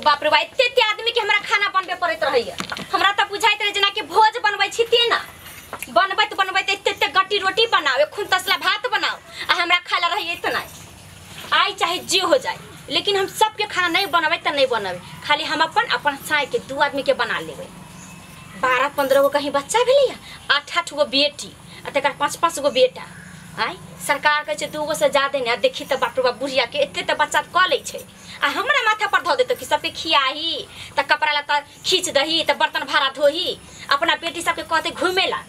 बाप रे बा एते एते आदमी के हमरा खाना बनबे पड़ैत रहैया। हमरा त बुझाइत रहे जेना कि भोज बनबै छी ते ना बनबैत बनबैत एते एते गट्टी रोटी बनाओ खून तसला भात बनाओ आ हमरा खाला रहैया इतना। आई चाहे जे हो जाए लेकिन हम सबके खाना नहीं बनबै त नहीं बनबै, खाली हम अपन अपन साय के दू आदमी के बना लेबै। 12-15 गो कहीं बच्चा भेलैया, 8-8 गो बेटी आ तकर 5-5 गो बेटा। आय सरकार कहै छै 2 गो से ज्यादा नहीं। आ देखी त बाप रे बाप बुढ़िया के एते त बच्चा कऽ लै छै आ हमरा माथा पर धऽ देतौ कि सबके खियाही त कपड़ा लत्ता खींच दही त बर्तन भाड़ा धोही, अपना बेटी सबके कहते घुमेला।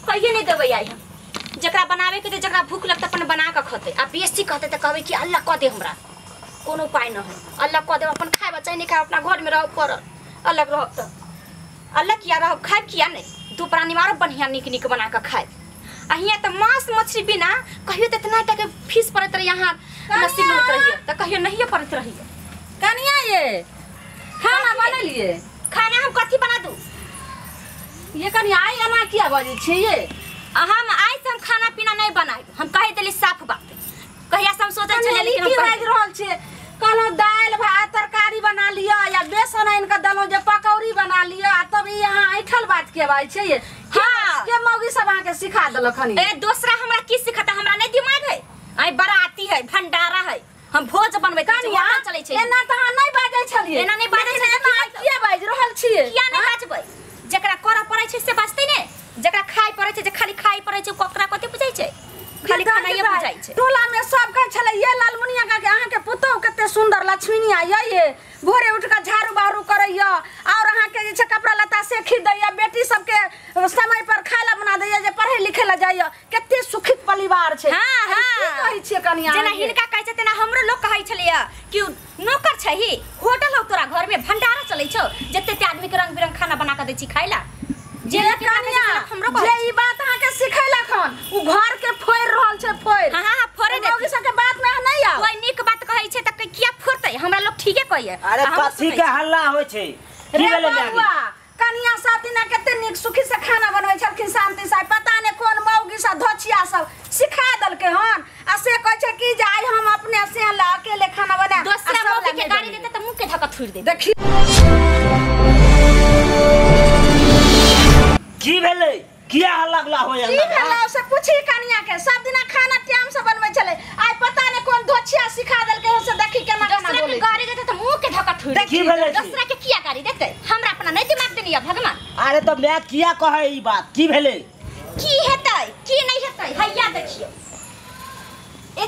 कहिए नहीं देबै आई हम, जकरा बनावे के जकरा भूख लगतै अपन बना के खतै आ बेसी कहतै त कहबै कि अल्लाह कऽ दे, हमरा कोनो उपाय न है, अल्लाह कऽ दे अपन खाए बच्चा नहीं खाए अपना घर में रह पड़ल अलग रहब त अलग किया रहब, खाए किया नहीं दू प्राणी मारो बढ़िया निक निक बना के खाए। आ हियाँ त मांस मछली बिना कहियो त इतना टाके फीस पड़ैत रही, यहाँ नसीब मिलत रही त कहियो नहीं पड़ैत रही। कनिया ये खाना बनेलिए? खाना हम कथी बना दू ये कनिया? आई एना किया बजै छी ये? हम आइ से हम खाना पीना नहीं बनाए, हम कहि देली साफ बात। कहिया से हम सोचै छलियै लेकिन हम बाजि रहल छियै। कहलहुँ दालि भात तरकारी बना लिअ या बेसन आनि कऽ देलहुँ जे पकौड़ी बना लिअ आ तब ई अहाँ ऐठल बात के बाजै छियै। हाँ के मौगी सब अहाँके सिखा देलक हन? ए दूसरा हमरा की सिखाता, हमरा नहीं दिमाग है। आई बराती है भंडारा है, हम भोज बनबै होटल चलै छै। एना त अहाँ नहीं बाजै छलियै। एना नहीं बाजै छलियै, किया बाजि रहल छियै? किया नहीं बाजबै? जकरा करऽ पड़ै छै से बाजतै ने, जकरा खाइ पड़ै छै जे खाली खाइ पड़ै छै ओकरा कथी बुझाइ छै? खाली खानाइए बुझाइ छै। टोला में सब कहै छलै ये लालमुनिया का अहाँ के पुतोह कते सुंदर लक्ष्मीनिया ये भोरे उठ के झाड़ू बहारू करैया और अहाँ के जे छै कपड़ा लत्ता से खींच दैया, बेटी सबके समय पर खाय ला बना दैया जे पढ़े लिखे ला जाइया, कते सुखित परिवार छै। हां हां कहै छियै कनिया, जेना हिनका कहै छै तेना हमरो लोग कहै छलैया कि नौकर छही, होटल हौ तोरा घर में भंडारा चलै छौ, जते ते आदमी के रंग बिरंग खाना बना के दै छी खाय ला। जे कनिया जे ई बात अहाँ के सिखैलक हन उ घर के फोड़ रहल छै, फोड़। हां हां फोड़े दे मौगी सब के बात में अहाँ नहीं आउ। कोई नीक बात कहै छै त किया फोड़तै? हमरा लोग ठीके कहैया। अरे कथी के हल्ला होय छै? की भेलै लागी? कनिया साथ दिना कते नीक सुखी से खाना बनबै छलखिन शांति से, पता नै कोन मौगी सब धोछिया सब सिखा देलकै हन आ से कहै छै कि जे आइ हम अपने से ला अकेले खाना बना दोसरा मौगी के गाड़ी देतै त मुंह के धक्का थुरि देतै। देखी की भेलै? किया हल्ला गुल्ला होय? की भेलै से पूछी कनिया के। सब दिना खाना टाइम से बनबै छलै, आइ पता नै कोन धोछिया सिखा देलकै हन से देखी केना केना दोसरा के बोलै। गाड़ी देतै त मुंह के धक्का थुरि देतै। की भेलै? दोसरा के किया गाड़ी देतै? हमरा अपना नहीं दिमाग देनी है भगवान। अरे त मैं किया कहै ई बात? की भेलै? की हेतै की नहीं हेतै हैया देखियो,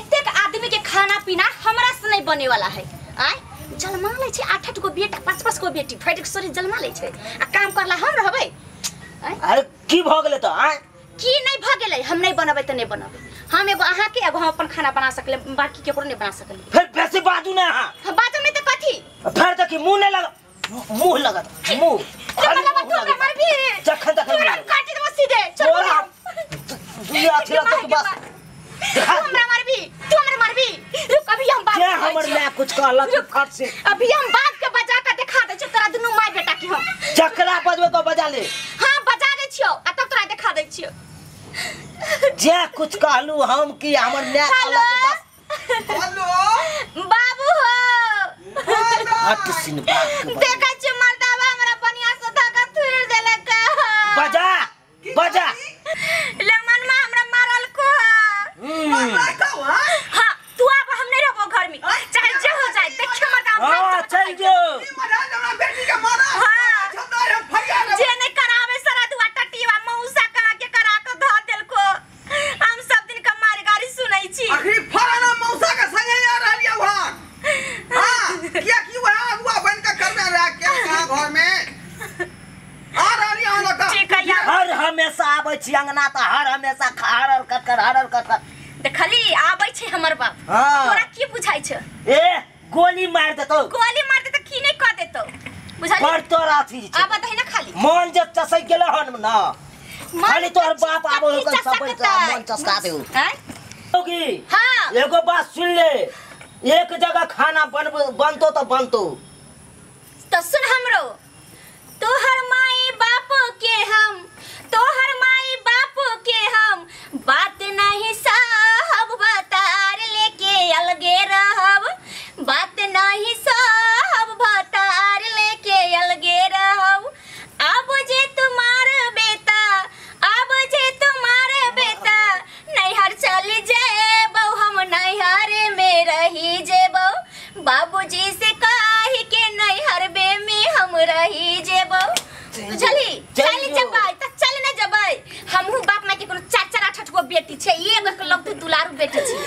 एतेक आदमी के खाना पीना हमरा से नहीं बने वाला है। आय जलमा लै छै 8-8 गो बेटा 5-5 गो बेटी फटि के शरीर जलमा लै छै आ काम करला हम रहबै। अरे की भ गेलै त? आय की नहीं भ गेलै? हम नहीं बनबै त नहीं बनबै, हम एगो अहाँ के एगो हम अपन खाना बना सकले, बाकी केकरो नहीं बना सकले। फिर बेसी बाजू ना अहाँ। हम बाजू नहीं त कथी? फिर देखी मुंह नहीं लगा, मुंह लगत मुंह मारबी जखन तखन काटि देबो सीधे। चल दुनिया अथी रहतौ कि बस तू हमरा मारबी, तू हमरा मारबी। रुक अभी हम बात के हमर माय कुछ कहलक फट से अभी हम बाप के बजा के दिखा दै छियौ तोरा दुनू my बेटा के। हम जकरा बजबे तो बजा ले। हां बजा दै छियौ आ तब तोरा दिखा दै छियौ। जे कुछ कहलू हम कि हमर माय कहलक बस। हेलो बाबू हो हट सिन बाप के देखै छियौ मर्दावा हमरा बढ़िया से धक्का थुरि देलक। बजा बजा ले मनमा हमरा मारल को। हां तू आब हम नहीं रहबो घर में, चाहे जे हो जाए। देखियो मर्दावा हां चल जो बेटी के मारा। हां जे नहीं करावे सारा दुआ टटीवा मौसा कहा के करा के ध देलको। हम सब दिन के मार गाड़ी सुनै छी। आखिरी फलाना मौसा के संगे आ रहलियै वहां। हां किया की वहां अगुआ बन के करने रहा क्या कहां घर में आ रहलियै हम लोग। ठीक है हर हमेशा आबै छी अंगना त हर हमेशा हरर कटकर हरर कटकर देखली आबै छै हमर बाप। हां तोरा की बुझाइ छै? ए गोली मार देतौ। गोली मार देतौ की नहीं क देतौ बुझली? पर तोरा अथी छै आब दही ना खाली मन जे चसै गेल हन ना खाली तोहर बाप आबो होकन सब मन चसका देऊ। हैं होगी? हां एगो बात सुन ले, एक जगह खाना बनतो त बनतो। तो सुन हमरो, तोहर माई बाप के हम, तोहर माई बाप के हम बात नहीं साहब बतार लेके अलगे रहब, बात नहीं साहब। बाबूजी से कहि के नैहरबे में हम रही जेबौ बुझली चल जबै त चल न जबै हमहु बाप माय के कोनो चार चार आठ आठ गो बेटी छै एगो के लगतै दुलारू बेटी छै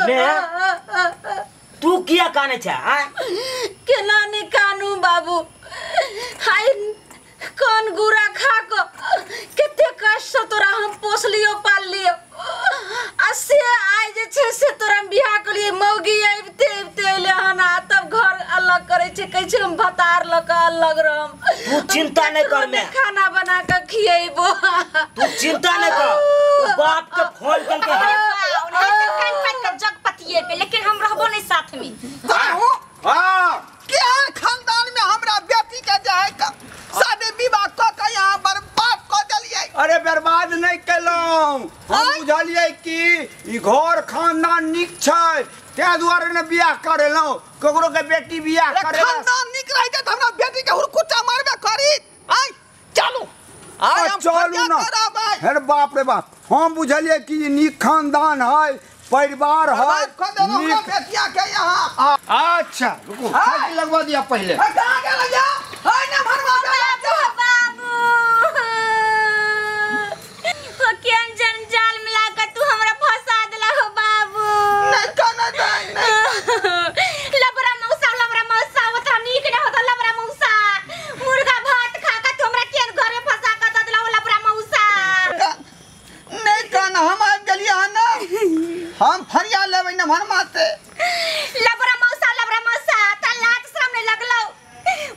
ने तू किया काने छ आ केना ने कानू बाबू हाय कौन गुरा खा को कते कष्ट से तोरा हम पोस लियो पाल लियो आ से आइ जे छै से तोरा बियाह के लिए मौगी आबिते आबिते अइले हन आ तब घर अलग करै छै कहै छै हम भतार लऽ के अलग रहम। तू चिंता नहीं कर मैं खाना बना के खियेबो तू चिंता नहीं कर बाप के फोन करके कान पात के जग पतिए पे लेकिन हम रहबो नहीं साथ में। हां केहन खानदान में हमरा बेटी के जाय का शादी विवाह क के यहां बर्बाद क देलियै। अरे बर्बाद नहीं केलौं हम बुझलियै कि ई घर खानदान नीक छै ते दुआरे ने बियाह करेलौं ककरो के बेटी बियाह करे खानदान नीक रहिते त हमरा बेटी के हुरकुच्चा मारबे करी। आय चलू आय हम चलू ना। अरे बाप रे बाप हम बुझलियै कि ई नीक खानदान है परिवार है नीक बेटिया के यहां। अच्छा रुको फांसी लगवा दिया पहले। कहां गेल जा हाय ना भरवा बाबू हो केन जंजाल मिला के तू हमरा फंसा देला हो बाबू। नहीं काना नहीं लबरा मौसा ओतरा नीक न होता लबरा मौसा मुर्गा भात खा के तू हमरा केन घरे फंसा के द देला हो लबरा मौसा। नहीं काना हम आबि गेलियै हन ना हम फरिया लेबै न भरमा से। लबरा मौसा त लाज शरम नहीं लगलो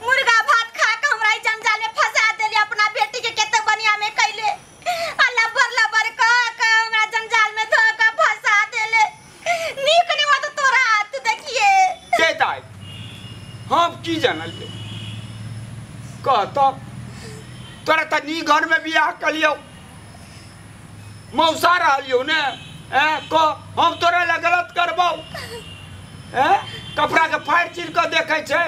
मुर्गा भात खा के हमरा ई जंजाल में फंसा देली अपना बेटी के केते बनिया में कैले आ लबर लबर कह के हमरा जंजाल में धो के फंसा देले। नीक नहीं होत तोरा तू देखिए के दाई हम की जानल कह तो तोरा त नी घर में बियाह कलियो मौसा रहलियो ने ए को हम तोरा ला गलत करबौ ए कपड़ा के फाड़ चीर के देखै छै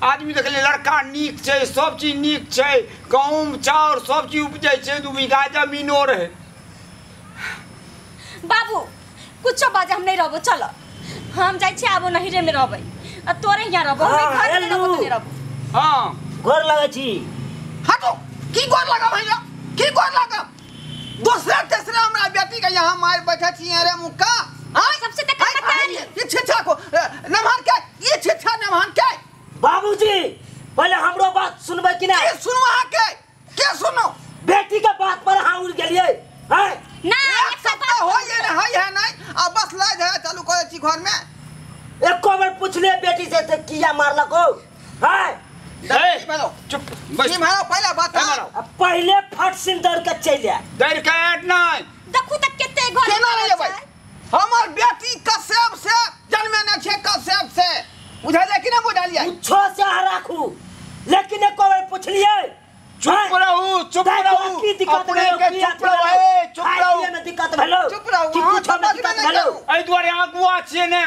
आदमी देखले लड़का नीक छै सब चीज नीक छै गहूम चाउर सब चीज उपजै छै 2 बीघा जमीनो रहे। बाबू कुछो बाजे हम नहीं रहबो चल हम जाइ छी आबो नहिरे में रहबै आ तोरे यहाँ रहबो हम घर में रहबो त नहीं रहबो। हां गोर लगै छी। हटो की गोर लगब भैया की गोर लगब दूसरा तीसरा हमरा बेटी के यहाँ मार बैठे छी रे मुक्का। हां सबसे त पता नहीं ये छिछा को नमहन के ये छिछा नमहन के। बाबूजी पहले हमरो बात सुनबै कि ना? के सुनू अहाँ के सुनू बेटी के बात पर अहाँ उड़ गेलियै हैं ना एक सप्ताह हो ये है है नहीं आ बस लाइ धरा चालू करै छी घर में। एको बेर पूछले बेटी से त किया मारलको हैं? ए चुप बस की मारो पहले बता पहले फट सिन दर के चलि आ दर के आट नहीं देखू त केते घर केना रह जेबै हमर बेटी कसेब से जन्मे न छै कसेब से बुझलियै कि ना बुझलियै? कुछो से राखू लेकिन एको बेर पूछलियै। चुप रहू चुप रहू अपने के चुप रहू ए चुप रहू में दिक्कत भेलो चुप रहू कि कुछो में दिक्कत भेलो एहि दुआरे अगुआ छियै ने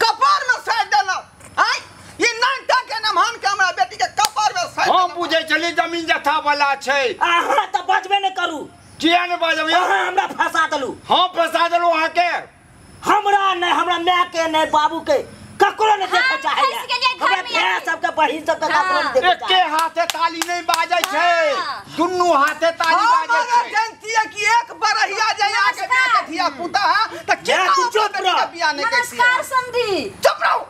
कपार में साइड देलौ आइ ई नानटा के नमहन के हमरा बेटी के कपार में साइड। हम बुझै छलियै जमीन जथा वाला छै अहाँ त बजबे नै करू किया ने बजबै अहाँ हमरा फंसा देलू। हम फंसा देलू अहाँ के हमरा नै हमरा my के नै बाबू के ककरो नै देखै चाहै हमरा भाय सबके बहिन सबके ककरो नै देखै एके हाथे ताली नहीं बाजै छै दुनू हाथे ताली बाजै छै। जानतियै कि एक बरहिया जे यहाँ के बेटा धिया पुता है त केना चुप रह। बियाह नै कैसी। नमस्कार समधी। चुप रहू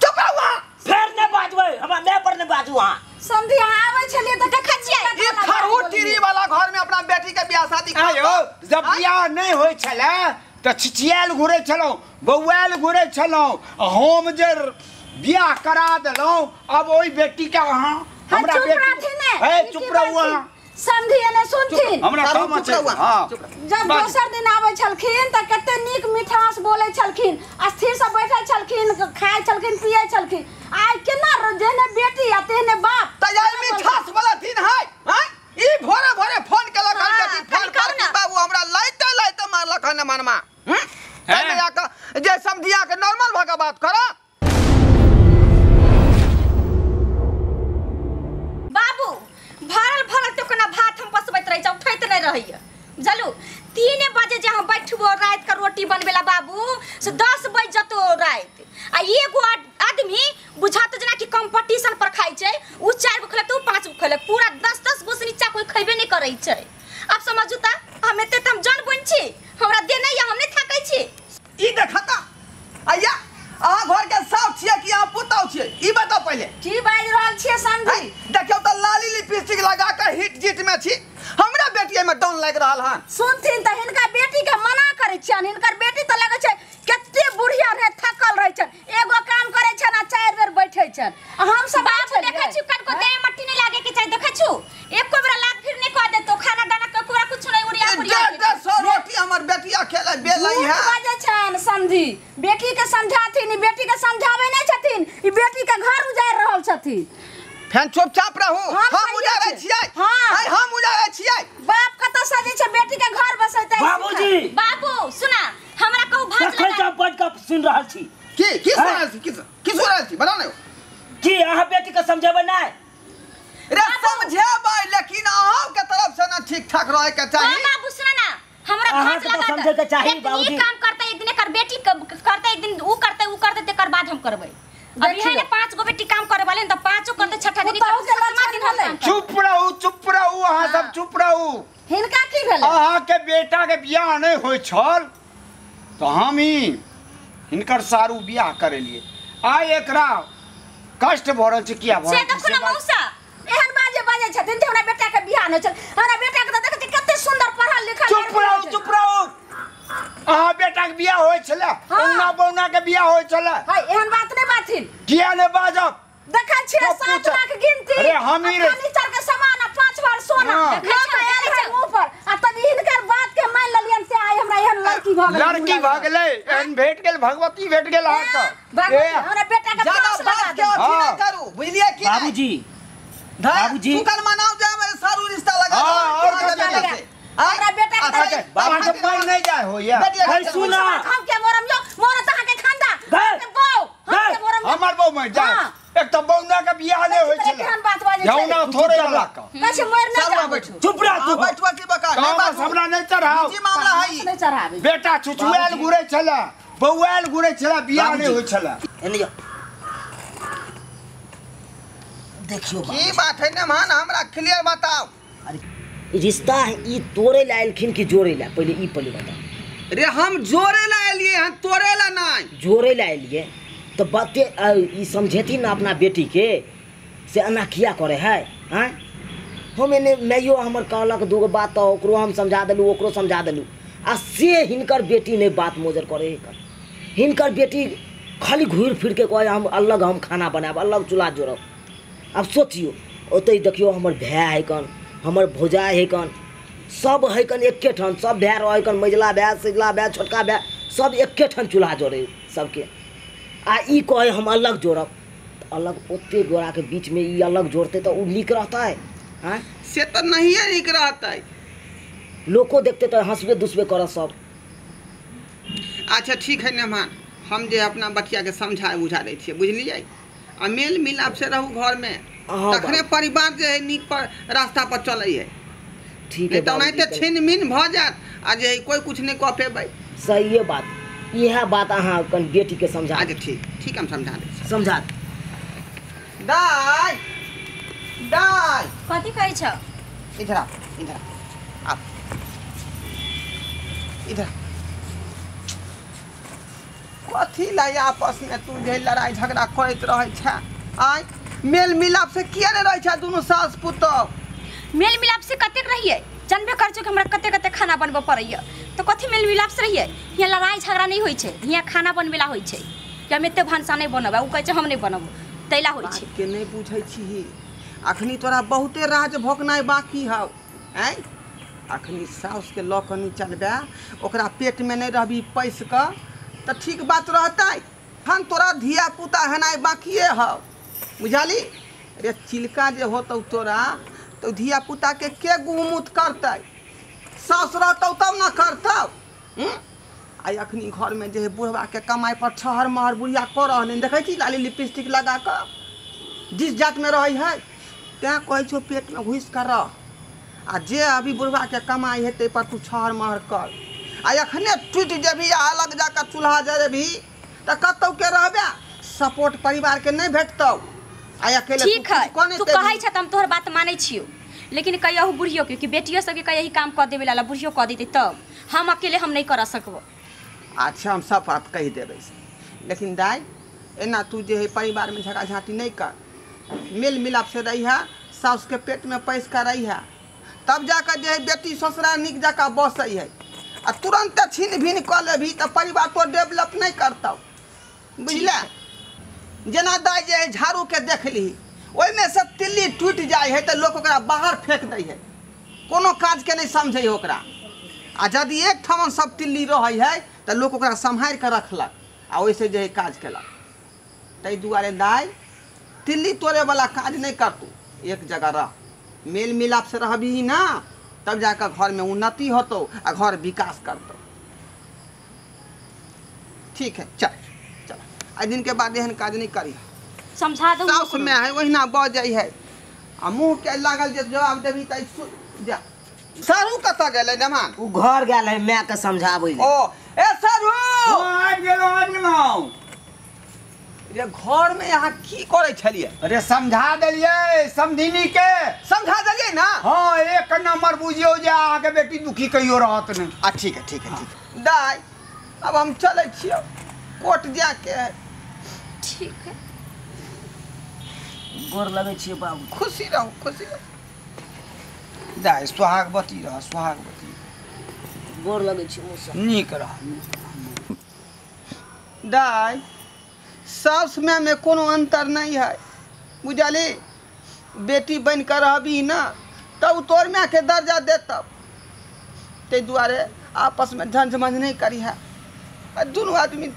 चुप रहू अहाँ फेर नै बाजबै हमरा my पर नै बाजू अहाँ। समधी अहाँ आबै छलियै त देखै छियै ई खरहु टीरी वाला घर में अपना बेटी के बियाह शादी आयो जब बियाह नहीं होय छलै त छिचियाल घुरै छलौं बौआल घुरै छलौं हम जे बियाह करा देलौं अब ओहि बेटी के अहाँ हमरा बेटी ए चुप रहू अहाँ समधी एने सुनथिन हमरा काम छै। हां जब दोसर दिन आबै छलखिन त कते नीक मिठास बोलै छलखिन स्थिर से बैठै छलखिन खाइ छलखिन पियै छलखिन आइ केना जेहने बेटी आ तेहने बाप त यार मिठास वाला दिन है हैं ई भोरे भोरे फोन केलक हन बेटी फोन कर कि बाबू हमरा लाइते लाइते मारलक हन मनमा हैं आके जे समधिया के नॉर्मल भऽ के बात कर। बाबू भरल भरल तो कोना भात हम पसबैत रहै छै उठैत नहि रहैया बुझलू 3 बजे जे हम बैठबो रात के रोटी बनबेला बाबू से 10 बज जतो रात आ एगो आदमी बुझातो जना कि कंपटीशन पर खाइ छै उ 4 गो खेलक त उ 5 गो खेलक पूरा 10-10 गो से नीचा कोई खइबे नहीं करै छै। अब समझू त हम एते त हम जन बन छी हमरा दे नहीं हम नहीं थाकै छी। ई देखता आया अहाँ घर के साफ छियै कि अहाँ पुतौ छियै ई बताउ पहिले। की बाजि रहल छियै समझी? देखियौ त लाली लिपस्टिक लगा के हिट जीत में छी हमरा बेटी में डाउन लागि रहल हन। सुनथिन त हिनका बेटी के मना करै छियन हिनकर बेटी त लगै छै कते बुढ़िया रहे थकल रहै छन एगो काम करै छन आ 4 बेर बैठै छन आ हम सब बाबू देखै छी कनको देह मट्टी नहीं लागे के चाही देखै छु एको बेर लाग फिर नहीं कह देतो खाना दाना के कोरा कुछ नहीं उड़िया उड़िया 150 रोटी हमर बेटिया खेले बेलै है बाजै छन समझी बेटी के समझाथिन ई बेटी के समझाबै नहीं छथिन ई बेटी के घर उजाड़ रहल छथिन। फैन चुपचाप रहू हम उजाड़ै छियै। हां हम उजाड़ै छियै बाप कत सजे छै बेटी के घर बसैतै। बाबूजी बाबू सुना हमरा कहू भाज लगा तखन हम बैठ के सुन रहल छी की सुन रहल छी की सुन रहल छी बताउ ने की अहाँ बेटी के समझेबै नै रे समझेबै लेकिन अहाँ के तरफ से ना ठीक ठाक रहे के चाही। हां बाबू सुना ना हमरा भाज लगा समझे के चाही बाबूजी। एक काम करतै एक दिन एकर बेटी करतै एक दिन उ करतै तेकर बाद हम करबै। अभी है ने 5 गो बेटी काम करे वाले त 5 करते छठा दिन करते। चुप रहू अहाँ सब चुप रहू। हिनका की भेलै? अहाँ के बेटा के बियाह नहीं होय छल तो हम ही हिनकर सारू बियाह करेलिए आइ एकरा कष्ट भ रहल छै किया भ से देखो ना मौसा एहन बाजे बाजे छथिन जे हमरा बेटा के बियाह नहीं छल हमरा बेटा के त देखै छी कते सुंदर पढ़ल लिखल। चुप रहू अहाँ बेटा के बियाह होय छले औना बौना के बियाह होय छले। हाय एहन बात नहीं बाथिन किया ने बाजब देखै छियै 7 लाख गिनती। अरे हम ही फर्नीचर के सामान आ 5 बार सोना लऽ के आयल है मुंह पर आ तब हिनकर बात के मान लेलियन से आइ हमरा एहन लड़की भऽ गेलै लड़की भऽ गेलै एहन भेट गेल भगवती भेट गेल अहाँ के भगवती हमरा बेटा के ज्यादा बात के अथी नहीं करू बुझलियै की बाबूजी बाबूजी तू कल मनाओ जे हमरे सारू रिश्ता लगा हां और हमरा बेटा के बाबा के पाई नहीं जाय होया भाई सुना हम के मोरम यो मोर त अहाँ के खांदा के बौ हम के मोरम हमर बौ मर जाय एक त बौना के बियाह नहीं होय छले एहन बात बाजै छै जौना थोड़े वाला का कैसे मोर नहीं जा बैठू चुप रह तू बैठवा की बका नहीं बात हमरा नहीं चढ़ाओ जी मामला है नहीं चढ़ाबे बेटा छुछुआल घुरै छला बौआल घुरै छला बियाह नहीं होय छला एने जो देखियो की बात है ने मान हमरा क्लियर बताओ। अरे रिश्ता है ई तोड़े ला एलखिन कि जोड़े ला पहले ई पहले बताओ। रे हम जोड़े ला एलिए हन तोड़े ला नहीं जोड़े ला एलिए तो बाते ई समझेथिन ना अपना बेटी के से एना किया करे है हैं हम एने मैयो हमर कहलक दूगो बात तो ओकरो हम समझा देलू ओकरो समझा देलू आ से हिनकर बेटी नहीं बात मोजर करे हिनकर हिनकर बेटी खाली घूर फिर के कहे हम अलग हम खाना बनायब अलग चूल्हा जोड़ब। अब सोचियो ओतै देखियो हमर भाय है कन हमर भौजाइ है कन सब है कन एके ठाम सब भाय रहै कन मझिला भाय सिझला भाय छोटका भाय सब एके ठाम चूल्हा जोड़े सबके आ ई कहे हम अलग जोड़ब अलग ओते गोरा के बीच में ई अलग जोड़ते तो उ नीक रहतै हैं से तो नहीं नीक रहतै लोको देखते तो हंसबे दुसबे करत सब। अच्छा ठीक है मेहमान हम जे अपना बच्चा के समझाए बुझा दै छियै बुझलियै आ मेल मिलाप से रहू घर में तखने परिवार जे है नीक पर रास्ता पर चलै है ठीक है तो ओनाहिते छिन मिन भऽ जायत आ जे कोई कुछ नहीं कह पेबै। सही बात इएह बात अहाँ कन बेटी के समझा। अच्छा ठीक ठीक हम समझा दै छी समझा दाइ दाइ कथी कहै छ इधर आ इधर आ इधर कथी ला आपस में तू जे लड़ाई झगड़ा करैत रहै छ आइ मेल मिलाप से किया नहीं रहै छ दुनू सास पुतोह मेल मिलाप से कतेक रहियै जानबे कर छौ कि हमरा कते कते खाना बनबऽ पड़ैया तो कथी मेल मिलाप से रहियै हियाँ लड़ाई झगड़ा नहीं होइ छै हियाँ खाना बनबेला होइ छै कि हम एते भानसा नहीं बनब उ कहै छै हम नहीं बनब तैला होइ छै। के नहीं बुझै छी अखनी तोरा बहुते राज भोकनाइ बाकी हौ आँय अखनी साउस के लऽ कऽ नहीं चलबे ओकरा पेट में नहीं रहबी पैस कऽ तऽ ठीक बात रहतै हम तोरा धिया पुता हेनाइ बाकिए हौ बुझली रे चिलका जे होतौ तोरा तो धिया पुता के गुमुत करतै साउस रहतौ तब न करतौ आइ अखनी घर में जे है बुढ़वा के कमाई पर छहर महर बुढ़िया कऽ रहल देखै छी लाली लिपस्टिक लगा कऽ जिस जात में रहै है तैं कहै छौ पेट में घुसि कऽ रह आ जे अभी बुढ़वा के कमाई है ताहि पर तू छहर महर कर। आ एखने टूटि जेबही आ अलग जाकर चूल्हा जरेबही तऽ कतौ के रहबे, सपोर्ट परिवार के नहीं भेटतौ। आ अकेले ठीक है तू कहै छ त हम तोहर बात मानै छियो, लेकिन कहियो बुढ़ियो के कि बेटियो सबके कहियो काम कर देबे ला बुढ़ियो कह देते तब हम अकेले हम नहीं कर सकबो। अच्छा हम सब बात कहि देबै, लेकिन दाई एना तू जे है परिवार में झगड़ा झाँटी नहीं कर, मेल मिलाप से रही है, सास के पेट में पैस कर रही है, तब जाकर जे है बेटी ससुरा निक जाकर बसै है। आ तुरंत छीन भीन कऽ लेबही तऽ परिवार तो डेवलप नहीं करतौ, बुझले। जेना दाई जे है झाड़ू के देखली ओहिमे से तिल्ली टूटि जाइ है तऽ लोक ओकरा बाहर फेंक दै है, कोनो काज के नहीं समझै है ओकरा। आ यदि एक ठाम सब तिल्ली रहै है तऽ लोक ओकरा सम्हारि कऽ रखलक आ ओहिसँ जे है काज केलक। ताहि दुआरे दाई तिल्ली तोड़े वाला काज नहीं करतू, एक जगह रह, मेल मिलाप से रहबही ना तब जाकर घर में उन्नति होतो आ घर विकास करतो। ठीक है चल चल, आइ दिन के बाद एहन काज नहीं करी, समझा दो। साउस में है ओहिना बजै है आ मुँह के लागल जे जवाब देबही त जा। सरू कतऽ गेलै नमान? उ घर गेल है माय के समझाबै ले। ओ ए सरू आबि गेलौ आबि गेलौ। रे घर में यहाँ की करै छलियै? अरे समझा देलियै समधिनी के, समझा देलियै ना? हाँ एक नंबर बुझियौ जे अहाँके बेटी दुखी कहियो रहत नहीं। आ ठीक है ठीक है ठीक है दाई अब हम चलै छियौ कोर्ट जाके है। ठीक है गोर लगै छियै बाबू, खुशी रहू खुशी रहू। दाई सुहागवती रह, सुहागवती। गोर लगै छियै मौसा, नीक रह। दाई साउस माय में कोनो अंतर नहीं है, बुझली। बेटी बन कर रहबी ना तब तोर माय के दर्जा देतौ, ताहि दुआरे आपस में झंझमझ नहीं करी है, दुनू आदमी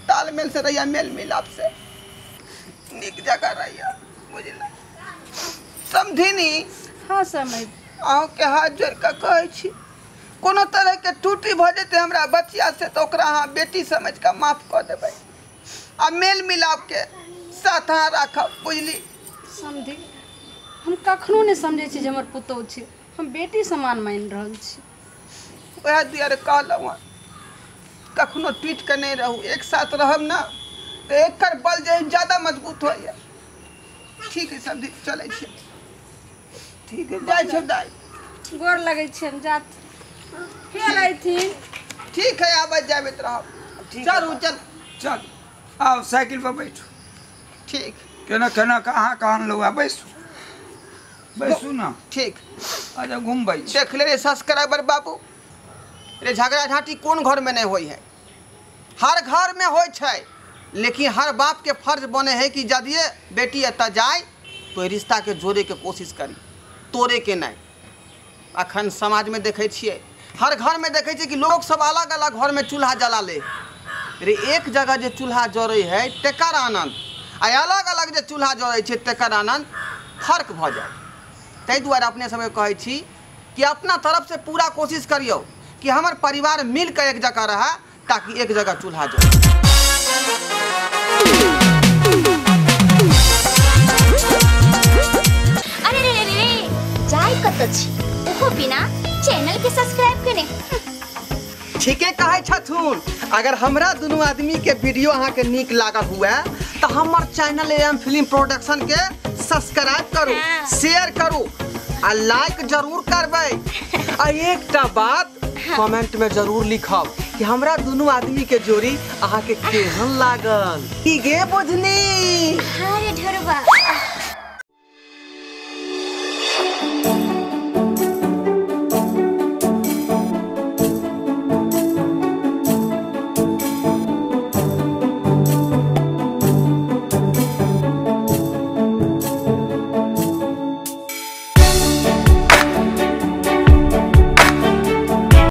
तालमेल से रहिया, मेल मिलाप से नीक जगह रहिया, बुझल। समधिनी हाँ समय अहाँके हाथ जोड़ि कऽ कहै छी कोनो तरहके टूटी भऽ जेतै हमरा बचिया से तऽ ओकरा अहाँ बेटी समझि कऽ माफ कऽ देबै आ मेल मिलाप के साथ अहाँ राखब, बुझली। समझी हम कखनो नहीं समझै छी जे हमर पुतोहु छी, हम बेटी समान मानि रहल छी। वएह दुआरे कहलहुँ हँ कखनो टूटि कऽ नहीं रहू, एक साथ रहब ना तऽ एकर बल जे ज्यादा मजबूत होइए। ठीक है समझी चलै छी, ठीक है जाइ छी दाइ, गोर लगै छियनि, जात फेर अयथिन। ठीक है आबैत जाबैत रहब, चलू चल चल आओ साइकिल पर बैठू। ठीक केना केना कहाँ कहाँ अनलहुँ हँ, बैसू बैसू ना। ठीक अच्छा घुमबै देख ले रे सब्सक्राइबर बाबू रे, झगड़ा झाँटी कोन घर में नहीं होई है, हर घर में होइ छै, लेकिन हर बाप के फर्ज बने है कि यदि बेटी एतऽ जाए तो रिश्ता के जोड़े के कोशिश करी, तोड़े के नहीं। अखन समाज में देखै छियै हर घर में देखै छियै कि लोग सब अलग अलग घर में चूल्हा जला ले रे, एक जगह जे चूल्हा जरै है तेकर आनंद आ अलग अलग जे चूल्हा जरै छै तेकर आनंद फर्क भऽ जाए। ताहि दुआरे अपने सबके कहै छी कि अपना तरफ से पूरा कोशिश करियौ कि हमर परिवार मिलकर एक जगह रहे ताकि एक जगह चूल्हा जरे। अरे रे रे रे जाय कतऽ छी ओहो बिना चैनल के सब्सक्राइब केने। ठीके कहै छथुन, अगर हमरा दुनू आदमी के वीडियो अहाँ के नीक लागल हुए तो हमर चैनल एम फिल्म प्रोडक्शन के सब्सक्राइब करू, शेयर करू आ लाइक जरूर करबै। आ एकटा बात कमेंट में जरूर लिखब कि हमरा दुनू आदमी के जोड़ी अहाँ के केहन लागल। की गे बुझनी? हाँ रे ढोरबा।